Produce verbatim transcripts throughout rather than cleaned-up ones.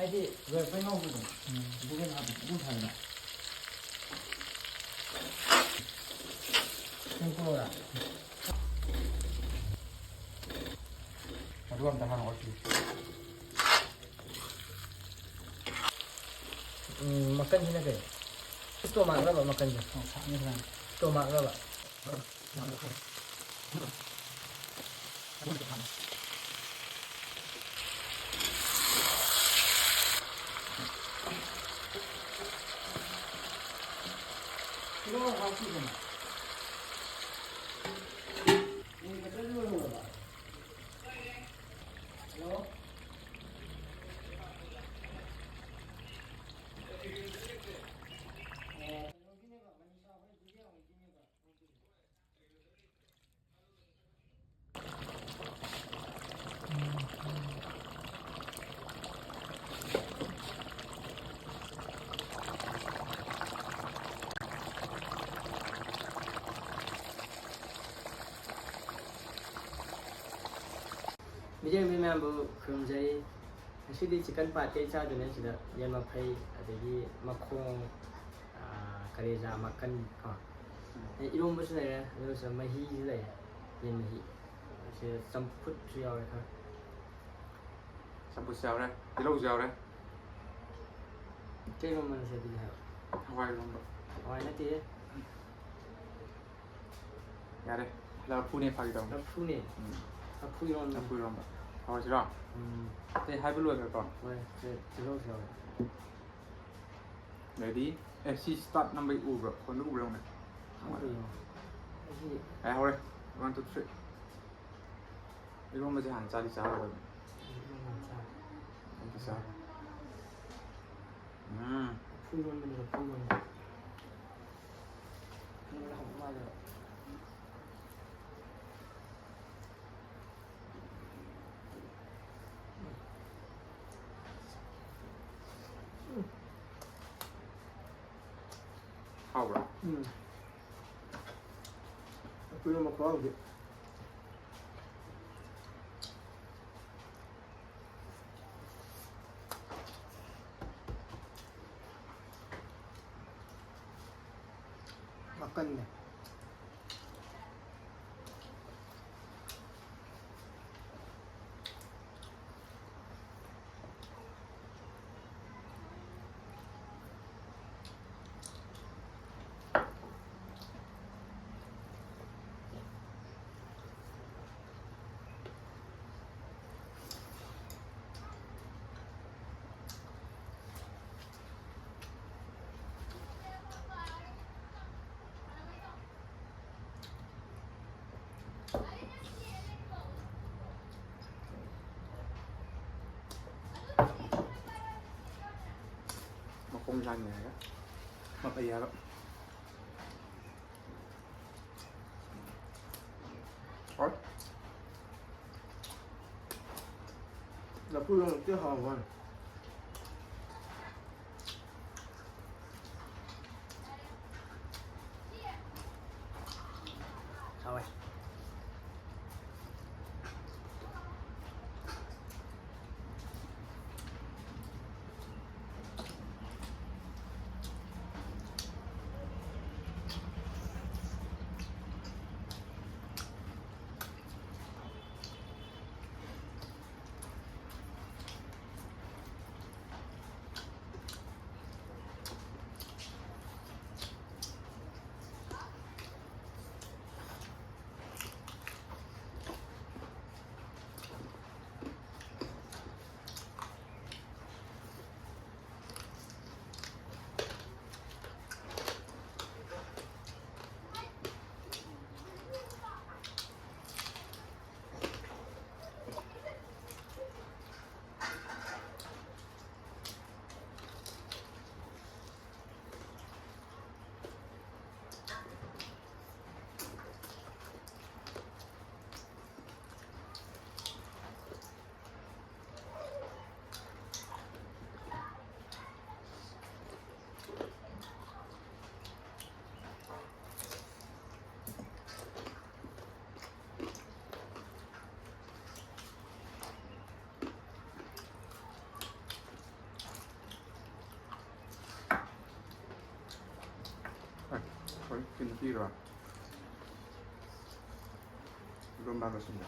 ꯍꯥꯏꯗꯤ ꯂꯣꯏꯔꯛꯄꯩ ꯉꯧꯕꯗꯣ꯫ ꯎꯝ꯫ ꯑꯗꯨꯒ ꯍꯥꯞꯄꯗꯤ ꯑꯗꯨꯝ ꯐꯩꯅ꯫ ꯁꯦꯝ ꯄꯨꯔꯛꯑꯣꯔꯥ? ꯑꯗꯨ ꯑꯝꯇ ꯍꯥꯟꯅ ꯑꯣꯠꯈꯤꯒꯦ꯫ ꯎꯝ, ꯃꯀꯟꯁꯤꯅ ꯀꯩ? ꯁ꯭ꯇꯣꯃꯥꯛꯂꯕ ꯃꯀꯟꯁꯦ? ꯑꯣ, ꯁꯥꯛꯅꯤ ꯁꯥꯛꯅꯤ꯫ ꯁ꯭ꯇꯣꯃꯥꯛꯂꯕ? ꯃꯤꯔꯦꯝꯕꯤ ꯃꯌꯥꯝꯕꯨ ꯈꯨꯔꯨꯝꯖꯔꯤ꯫ ꯉꯁꯤꯗꯤ ꯆꯤꯛꯀꯟ ꯄꯥꯔꯠ ꯀꯩ ꯆꯥꯗꯣꯏꯅꯦ ꯁꯤꯗ꯫ ꯌꯦꯟ ꯃꯐꯩ, ꯑꯗꯒꯤ ꯃꯈꯣꯡ, ꯑꯥ, ꯀꯔꯦꯖꯥ, ꯃꯀꯟ ꯀꯣ꯫ ꯑꯗꯩ ꯏꯔꯣꯝꯕꯁꯨ ꯂꯩꯔꯦ, ꯑꯗꯨꯒ ꯁꯤꯗ ꯃꯍꯤꯁꯨ ꯂꯩꯔꯦ, ꯌꯦꯟ ꯃꯍꯤ꯫ ꯁꯤꯗ ꯆꯝꯐꯨꯠꯁꯨ ꯌꯥꯎꯔꯦ ꯈꯔ꯫ ꯆꯝꯐꯨꯠꯁꯨ ꯌꯥꯎꯔꯦ, ꯇꯤꯜꯍꯧꯁꯨ ꯌꯥꯎꯔꯦ꯫ ꯀꯩ ꯏꯔꯣꯝꯕꯅꯣ ꯁꯦ ꯑꯗꯨꯗꯤ ꯍꯥꯏꯔꯣ꯫ ꯍꯋꯥꯏ ꯏꯔꯣꯝꯕ꯫ ꯍꯋꯥꯏ ꯅꯠꯇꯦꯍꯦ꯫ ꯌꯥꯔꯦ, ꯂꯐꯨꯅꯦ, ꯐꯥꯒꯤ ꯇꯧꯅꯤ꯫ ꯂꯐꯨꯅꯦ꯫ ꯎꯝ꯫ ꯂꯐꯨ ꯏꯔꯣꯟꯕꯅꯦ꯫ ꯂꯐꯨ ꯏꯔꯣꯝꯕ꯫ ꯍꯧꯔꯁꯤꯔꯣ? ꯎꯝ꯫ ꯑꯇꯩ ꯍꯥꯏꯕ ꯂꯣꯏꯈ꯭ꯔꯦꯀꯣ? ꯍꯣꯏ, ꯁꯦ, ꯇꯤꯜꯍꯧꯁꯨ ꯌꯥꯎꯔꯦ꯫ Ready? ꯑꯦ, ꯁꯤ start ꯅꯝꯕꯩ ꯎꯕ꯭ꯔꯣ? ꯐꯣꯟꯗ ꯎꯕ꯭ꯔꯥ ꯌꯦꯡꯉꯨꯅꯦ꯫ ꯈꯪꯗꯦ꯫ ꯑꯩꯗꯤ ꯑꯦ, ꯍꯧꯔꯦ꯫ One, two, three꯫ ꯏꯔꯣꯝꯕꯁꯦ ꯍꯥꯟꯅ ꯆꯥꯗꯤ ꯆꯥꯔꯗꯕꯅꯤ꯫ ꯏꯔꯣꯝꯕ ꯍꯥꯟꯅ ꯆꯥꯔꯦ꯫ ꯑꯩꯗꯤ ꯆꯥꯔꯦ꯫ ꯎꯝ꯫ ꯂꯐꯨ ꯏꯔꯣꯟꯕꯅꯤ, ꯂꯐꯨ ꯏꯔꯣꯟꯕ꯫ ꯏꯔꯣꯟꯕ ꯍꯥꯎꯕ ꯃꯥꯜꯂꯦꯕ꯫ ꯍꯥꯎꯕ꯭ꯔꯥ? ꯎꯝ꯫ ꯂꯐꯨ ꯏꯔꯣꯟꯕ ꯈꯨꯍꯥꯎꯗꯤ꯫ ꯀꯟꯅꯦ꯫ ꯃꯈꯣꯡ ꯆꯥꯅꯤꯡꯉꯦ ꯍꯥꯏꯔꯒ ꯃꯐꯩ ꯍꯥꯏꯕ꯫ ꯍꯣꯏ꯫ ꯂꯐꯨ ꯏꯔꯣꯟꯕ ꯎꯇꯤ ꯍꯥꯎꯕ ꯋꯥꯅꯤ꯫ ꯍꯥꯎꯋꯦ꯫ ꯍꯣꯏ, ꯀꯩꯅꯣ ꯄꯤꯔꯣ? ꯏꯔꯣꯝꯕ ꯂꯣꯏꯁꯤꯟꯕ꯫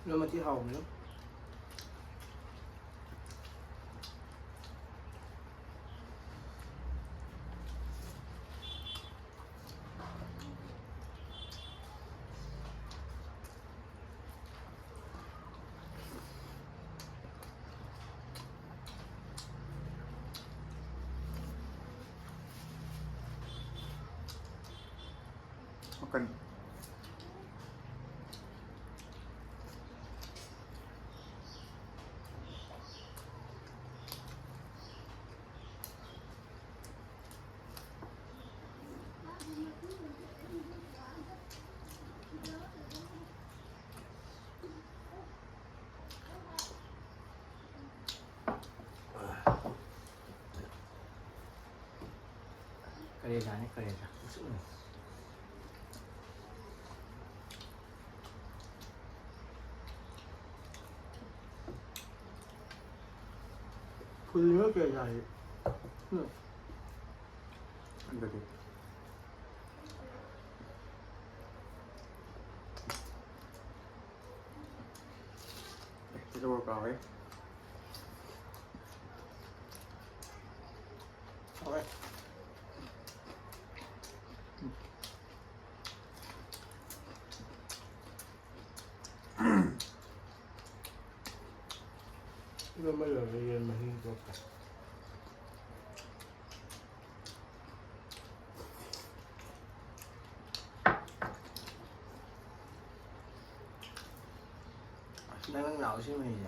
ꯏꯔꯣꯝꯕꯗꯤ ꯍꯥꯎꯕꯅꯤ꯫ ꯃꯀꯟ꯫ ꯀꯔꯦꯂꯥꯅꯦ, ꯀꯔꯦꯂꯥ꯫ ꯐꯨꯜꯂꯤꯉꯩ ꯀꯔꯦꯂꯥꯁꯦ꯫ ꯎꯝ꯫ ꯑꯗꯨꯗꯤ꯫ ꯑꯦ, ꯇꯤꯜꯍꯧ ꯀꯥꯎꯋꯦ꯫ ꯍꯥꯎꯋꯦ꯫ ꯏꯔꯣꯟꯕ ꯂꯣꯏꯔꯒ ꯌꯦꯟ ꯃꯍꯤ ꯗꯣꯠꯀꯦ꯫ ꯑꯁ, ꯅꯪ ꯅꯪ ꯂꯥꯎꯋꯦ ꯁꯤ ꯃꯍꯤꯁꯦ꯫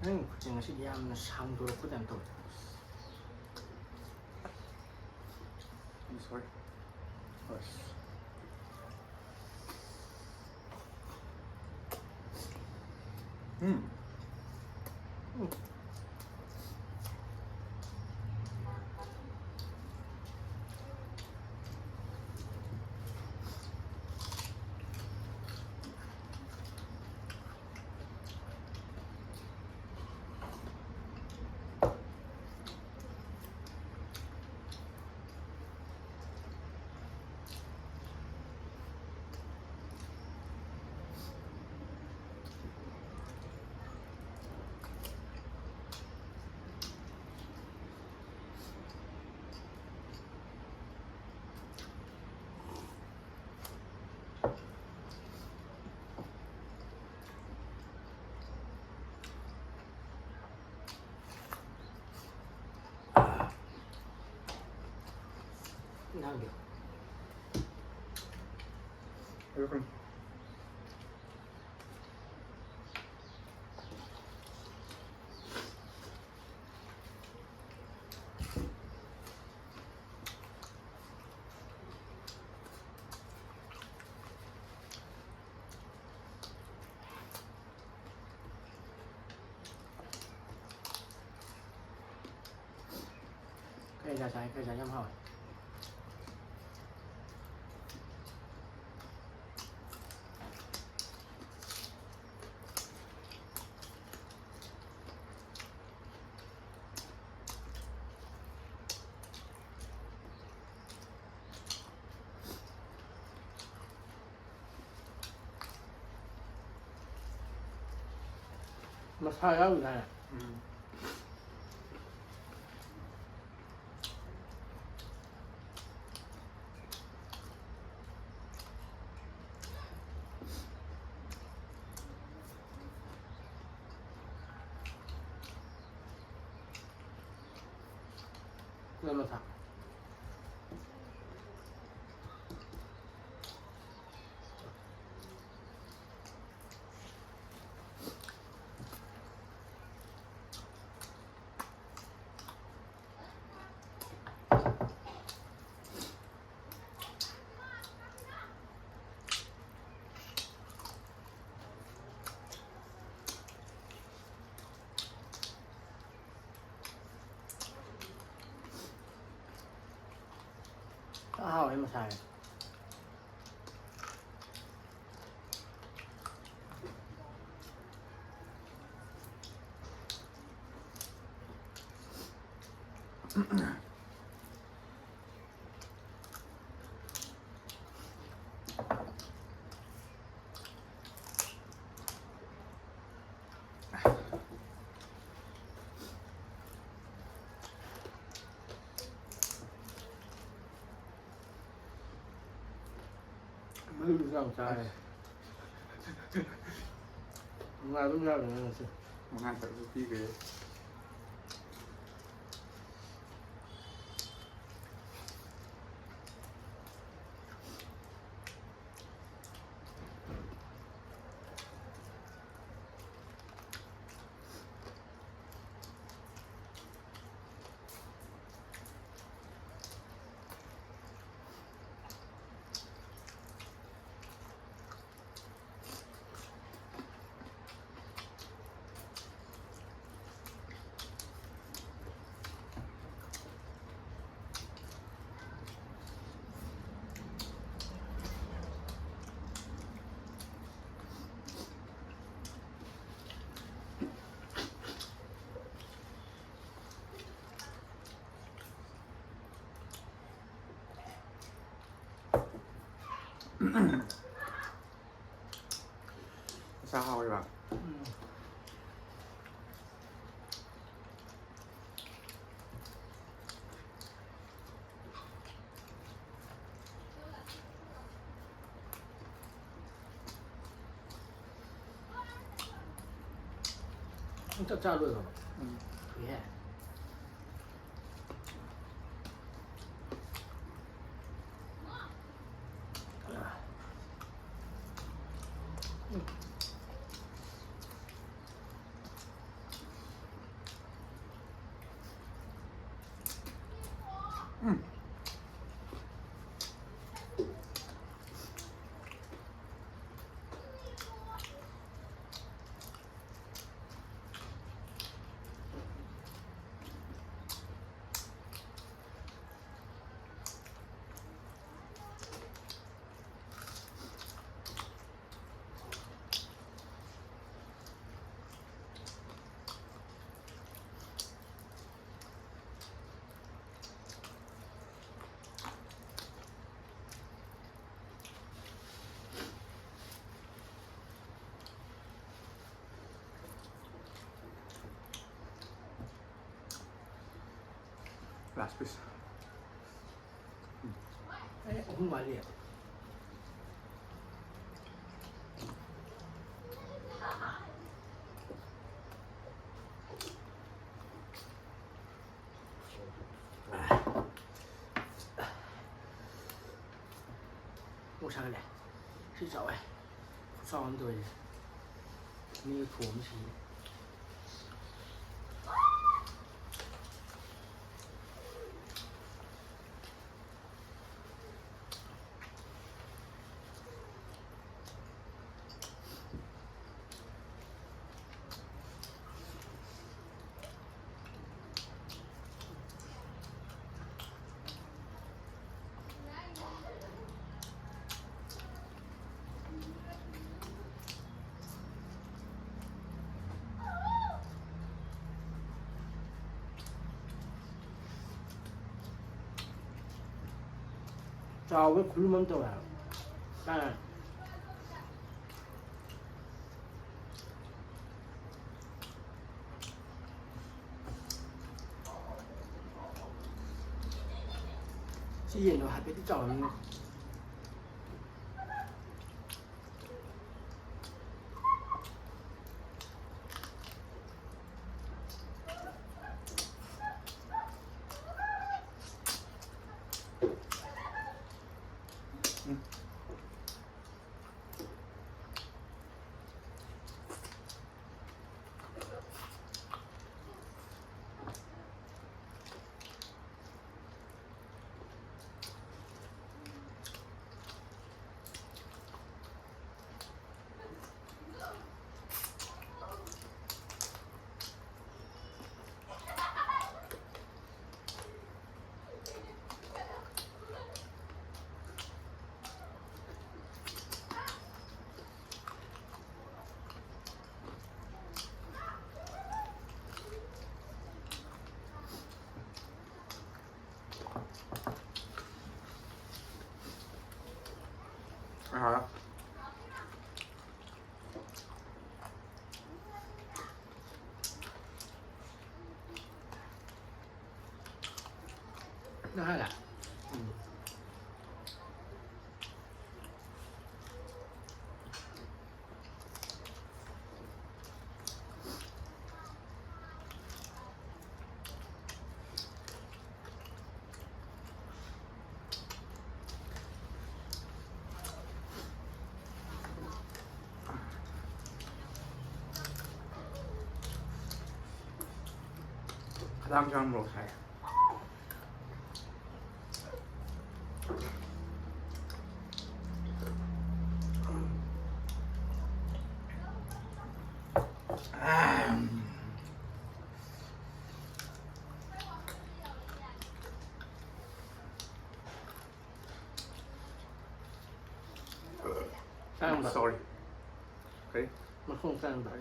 ꯅꯪ ꯈꯨꯠꯁꯦ ꯉꯁꯤꯗꯤ ꯌꯥꯝꯅ ꯁꯥꯡꯗꯣꯔꯛꯄ ꯇꯥꯏꯞ ꯇꯧꯋꯦ꯫ I'm sorry. ꯑꯁ꯫ ꯎꯝ꯫ ꯎꯝ꯫ ꯆꯥꯡꯗꯤ꯫ ꯈꯔ ꯆꯥꯏ, ꯈꯔ ꯆꯥꯏ, ꯌꯥꯝ ꯍꯥꯎꯋꯦ꯫ ꯃꯁꯥ ꯌꯥꯎꯗꯥꯏꯅꯦ? ꯎꯝ꯫ ꯀꯩꯅꯣ ꯊꯥ꯫ ꯑꯍꯥꯎꯕ ꯃꯁꯥꯅꯦ꯫ ꯃꯔꯨꯗꯨꯁꯨ ꯌꯥꯝ ꯆꯥꯔꯦ꯫ ꯅꯨꯡꯉꯥꯏꯕ ꯑꯃ ꯌꯥꯎꯔꯦ ꯉꯁꯤ꯫ ꯃꯉꯥ ꯇꯔꯨꯛ ꯄꯤꯈ꯭ꯔꯦ꯫ ꯃꯁꯥ ꯍꯥꯎꯔꯤꯕ? ꯅꯪ ꯆꯥꯛ ꯆꯥ ꯂꯣꯏꯈ꯭ꯔꯕꯣ? ꯎꯝ꯫ ꯀꯨꯏꯍꯦ꯫ ꯎꯝ꯫ Last piece. ꯑꯩ ꯑꯍꯨꯝ ꯋꯥꯠꯂꯤ꯫ ꯄꯨꯛ ꯁꯥꯒꯠꯂꯦ꯫ ꯁꯤ ꯆꯥꯎꯋꯦ꯫ ꯈꯨꯆꯥꯎ ꯑꯃ ꯇꯧꯔꯤꯁꯦ꯫ ꯃꯤꯒ ꯊꯣꯡ ꯑꯃ ꯁꯤꯅꯤ꯫ ꯆꯥꯎꯕ ꯈꯨꯂꯨꯝ ꯑꯃ ꯇꯧꯋꯦ ꯍꯥꯏꯕ꯫ ꯆꯥꯔꯦ꯫ ꯁꯤ ꯌꯦꯟꯗꯣ ꯍꯥꯏꯐꯦꯠꯇꯤ ꯆꯥꯎꯔꯝꯅꯤ꯫ ꯑꯍꯥ꯫ ꯅꯪ ꯍꯥꯏꯔ? ꯎꯝ꯫ ꯈꯗꯥꯡꯁꯨ ꯌꯥꯝ ꯃꯣꯔꯣꯛ ꯁꯥꯏ꯫ ꯆꯥꯔꯝꯕ꯫ Sorry. ꯀꯔꯤ? ꯃꯈꯣꯡ ꯆꯥꯔꯝꯕ꯫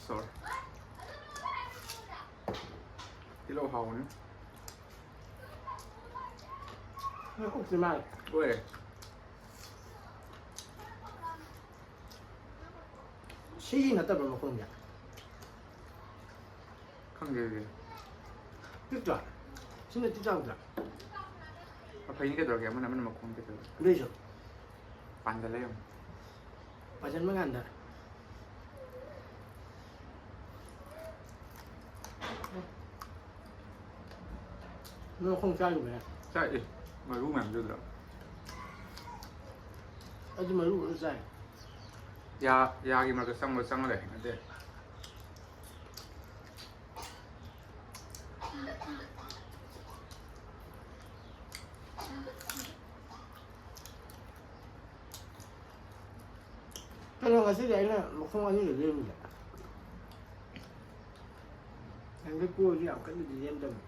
Sorry. ꯇꯤꯜꯍꯧ ꯍꯥꯎꯕꯅꯤ꯫ ꯅꯣꯏ ꯑꯣꯛꯁꯦ ꯃꯥꯜꯂꯦ꯫ ꯑꯣꯏꯔꯦ꯫ ꯁꯤꯒꯤ ꯅꯠꯇꯕ꯭ꯔꯥ ꯃꯈꯣꯡꯁꯦ? ꯈꯪꯗꯦ ꯑꯗꯨꯗꯤ꯫ ꯄꯤꯛꯇ꯭ꯔꯣ? ꯁꯤꯅ ꯄꯤꯛ ꯆꯥꯎꯗ꯭ꯔꯥ? ꯃꯐꯩꯅꯤ ꯀꯩꯗꯧꯔꯒꯦ? ꯑꯃꯅ ꯑꯃꯅ ꯃꯈꯣꯡ ꯀꯩꯗꯧꯔꯒꯦ? ꯑꯗꯨꯏꯁꯨ ꯄꯥꯟꯗ ꯂꯩꯔꯝꯃꯤ꯫ ꯄꯥꯁꯟꯕ ꯀꯥꯟꯗ꯫ ꯅꯣꯏ ꯃꯈꯣꯡ ꯆꯥꯔꯤꯕꯅꯦ꯫ ꯆꯥꯛꯑꯦ꯫ ꯃꯔꯨ ꯃꯌꯥꯝꯗꯨꯗ꯫ ꯑꯩꯗꯤ ꯃꯔꯨ ꯂꯣꯏ ꯆꯥꯏ꯫ ꯌꯥ ꯌꯥꯒꯤ ꯃꯔꯛꯇ ꯆꯪꯕ ꯆꯪꯉ ꯂꯩ ꯍꯩꯅꯗꯦ꯫ ꯀꯩꯅꯣ ꯉꯁꯤꯗꯤ ꯑꯩꯅ ꯃꯈꯣꯡ ꯑꯅꯤꯒ ꯂꯦꯝꯃꯤꯁꯦ꯫ ꯅꯪꯗꯤ ꯀꯣꯏꯁꯨ ꯌꯥꯝ ꯀꯟꯅꯗꯤ ꯂꯦꯝꯗꯕꯅꯤ꯫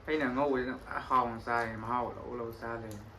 ꯑꯩꯅ ꯑꯉꯧꯕꯁꯤꯅ ꯐꯖꯅ ꯍꯥꯎꯅ ꯆꯥꯔꯦ꯫ ꯃꯍꯥꯎ ꯂꯧ ꯂꯧ ꯆꯥ ꯂꯩꯔꯦ꯫